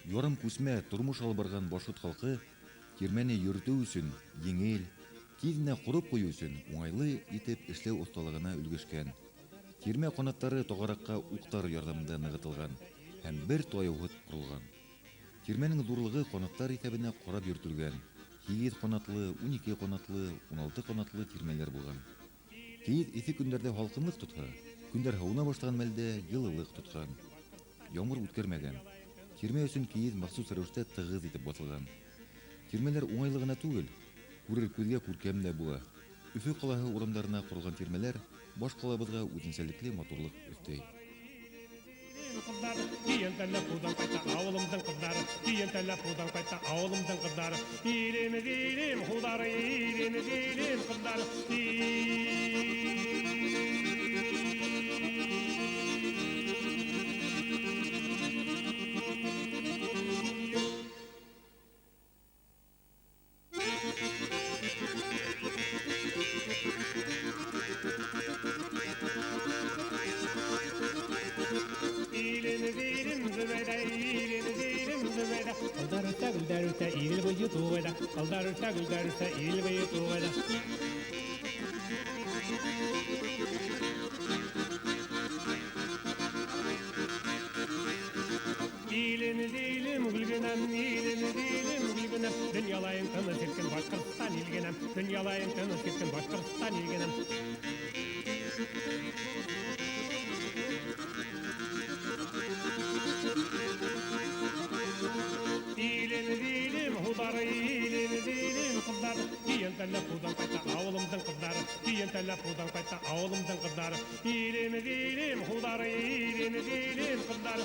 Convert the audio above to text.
Ярым күсмә тормош алып барган башкорт халкы тирмәне йөрөтөү өсөн еңел, тиҙ генә ҡороп ҡуйыу өсөн уңайлы итеп эшләү оҫталығына өлгәшкән. Тирмә ҡанаттары тагараҡҡа уҡтар ярҙамында нығытылған һәм бер таяуһыҙ ҡоролған. Тирмәнең ҙурлығы ҡанаттар иҫәбенә ҡарап йөрөтөлгән, һигеҙ ҡанатлы, 12 ҡанатлы, 16 ҡанатлы тирмәләр булған. Кейеҙ эҫе көндәрҙә һалҡынлыҡ тотһа, көндәр һыуына башлаған мәлдә йылылыҡ тотҡан. Ямғыр үткәрмәгән. Тирмә өсөн кейеҙ махсус рәүештә тығыҙ итеп баҫылған. Тирмәләр уңайлы ғына түгел, күрер күҙгә күркәм дә була. Өфө ҡалаһы урамдарына ҡоролған тирмәләр баш ҡалабыҙға үҙенсәлекле матурлыҡ өҫтәй. Ауылымдың ҡыҙҙары, Көйәнтәләп һыуҙан ҡайта ауылымдың ҡыҙҙары. Илем, илем, һыуҙары, илем, илем, ҡыҙҙары. Илем, илем, Зөбәйҙә, илем, илем, Зөбәйҙә. Ҡылдар үҫә, гөлдәр үҫә, Иҙел буйы туғайҙа. Ҡылдар үҫә, гөлдәр үҫә, Иҙел буйы туғайҙа. Илем, илем, гөлгенәм, илем, илем, гөлгенәм. Донъялайым тыныс иркен Башҡортостан илгенәм. Донъялайым тыныс иркен Башҡортостан илгенәм. Илем, илем, һыуҙары, илем, илем, ҡыҙҙары. Көйәнтәләп һыуҙан ҡайта ауылымдың ҡыҙҙары. Көйәнтәләп һыуҙан ҡайта ауылымдың ҡыҙҙары. Илем, илем, һыуҙары, илем, илем, ҡыҙҙары.